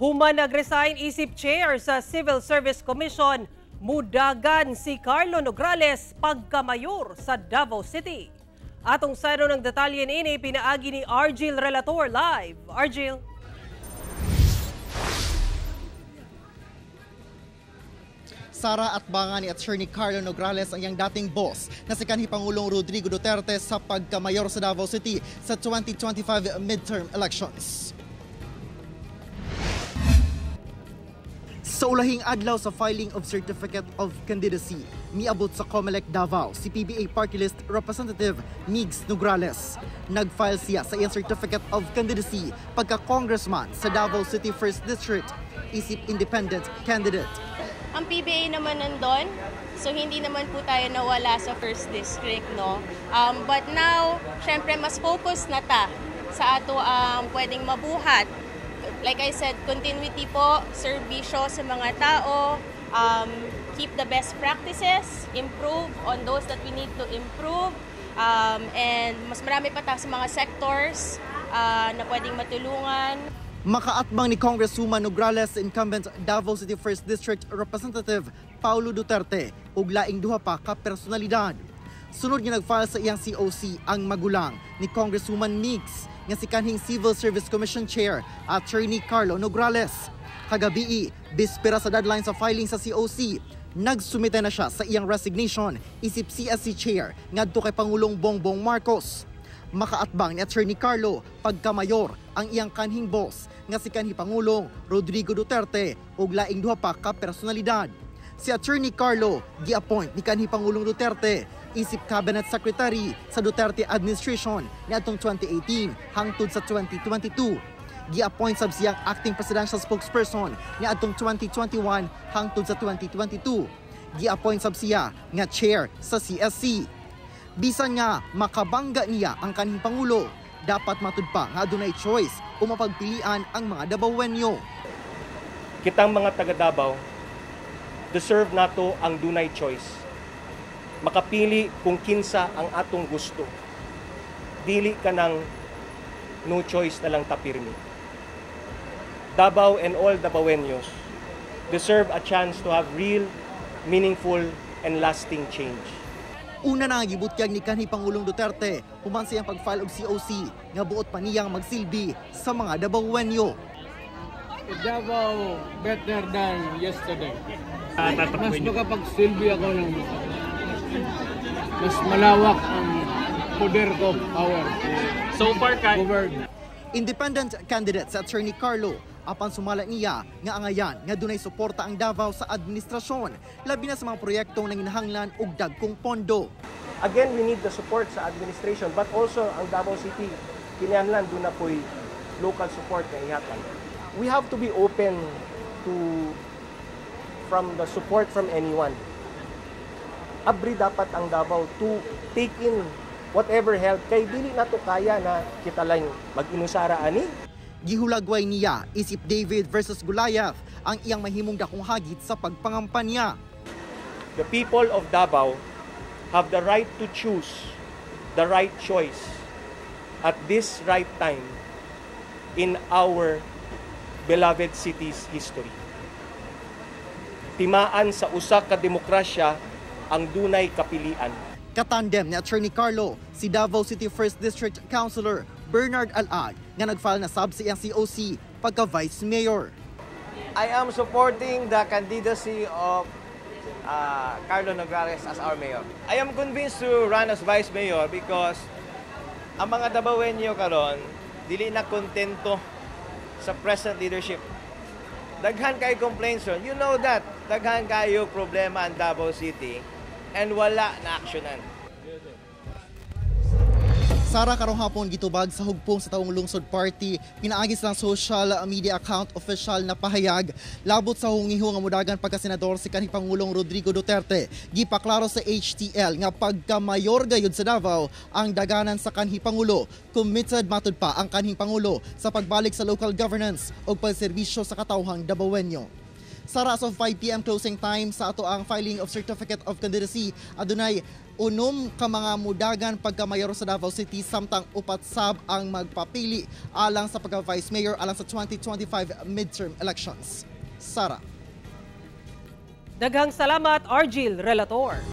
Human nag-resign isip chair sa Civil Service Commission, mudagan si Carlo Nograles pagkamayor sa Davao City. Atong sayro ng detalye niini pinaagi ni Argil Relator live. Argil. Sara at banga ni Attorney Carlo Nograles ang iyang dating boss na si kanhi Pangulong Rodrigo Duterte sa pagkamayor sa Davao City sa 2025 midterm elections. Sa ulahing adlaw sa filing of Certificate of Candidacy, miabot sa COMELEC Davao si PBA Party List Representative Migs Nograles. Nag-file siya sa iyang Certificate of Candidacy pagka-congressman sa Davao City 1st District, isip independent candidate. Ang PBA naman nandun, so hindi naman po tayo nawala sa 1st District, no? But now, syempre mas focus na ta sa ato ang pwedeng mabuhat. Like I said, continuity po, serbisyo sa mga tao, keep the best practices, improve on those that we need to improve, and mas marami pa ta sa mga sectors na pwedeng matulungan. Makaatbang ni Congresswoman Nograles incumbent Davao City 1st District Representative Paulo Duterte ug laing duha pa ka personalidad. Sunod nga nag-file sa iyang COC ang magulang ni Congresswoman Mix nga si kanhing Civil Service Commission Chair Attorney Carlo Nograles. Kagabii, bispera sa deadline sa filing sa COC, nagsumite na siya sa iyang resignation isip CSC Chair ngadto kay Pangulong Bongbong Marcos. Makaatbang ni Attorney Carlo pagkamayor ang iyang kanhing boss nga si kanhi Pangulong Rodrigo Duterte ug laing duha pa ka personalidad. Si Attorney Carlo gi-appoint ni kanhi Pangulong Duterte isip Cabinet Secretary sa Duterte Administration niadtong 2018 hangtod sa 2022. Gi-appoint sab siyang acting presidential spokesperson niadtong 2021 hangtod sa 2022. Gi-appoint sab siya nga chair sa CSC. Bisan nga makabangga niya ang kanhing Pangulo, dapat matud pa nga adunay choice o mapagpilian ang mga Dabawenyo. Kitang mga taga Davao, deserve nato ang dunay choice. Makapili kung kinsa ang atong gusto. Dili ka ng no choice na lang tapirmi. Davao and all Dabawenyos deserve a chance to have real, meaningful, and lasting change. Una na gibutyag ni kanhi Pangulong Duterte human siyang pag-file og COC nga buot pa niyang magsilbi sa mga Dabawenyo. Davao better than yesterday. Mas makapagsilbi ako ng mas malawak ang poder ko, power. So far, Govern. Independent candidate sa Attorney Carlo, apan sumala niya nga angayan nga dunay suporta ang Davao sa administrasyon, labi na sa mga proyektong nanginahanglan og dagkong pondo. Again, we need the support sa administration, but also ang Davao City, kinahanglan duna po'y local support na ihatag. We have to be open to from the support from anyone. Abri dapat ang Davao to take in whatever help kay dili nato kaya na kita lang mag-inusara ani. Gihulagway niya isip David versus Goliath ang iyang mahimong dakong hagit sa pagpangampanya. The people of Davao have the right to choose the right choice at this right time in our beloved city's history. Timaan sa usa ka demokrasya ang dunay kapilian. Katandem ni Attorney Carlo, si Davao City 1st District Councilor Bernard Al-Ag nga nag-file na sab sa iyang COC pagka Vice Mayor. I am supporting the candidacy of Carlo Nograles as our mayor. I am convinced to run as Vice Mayor because ang mga Dabawenyo karon dili na kontento sa present leadership. Daghan kay complaints ron. You know that. Daghan kayo problema ang Davao City and wala na aksyonan. Sara, karong hapon gitubag sa Hugpong sa Tawong Lungsod Party pinaagi sa social media account official na pahayag labot sa hungiho nga mudagan pagka-senador si kanhi Pangulong Rodrigo Duterte. Gipaklaro sa HTL nga pagka-mayor gayud sa Davao ang daganan sa kanhi Pangulo. Committed matud pa ang kanhing Pangulo sa pagbalik sa local governance ug pagserbisyo sa katawhang Dabawenyo. Sa as of 5 p.m. closing time sa ato ang filing of certificate of candidacy, adunay 6 ka mga mudagan pagka-mayor sa Davao City, samtang 4 sab ang magpapili alang sa pagka-vice mayor alang sa 2025 midterm elections. Sara. Daghang salamat, Argil Relator.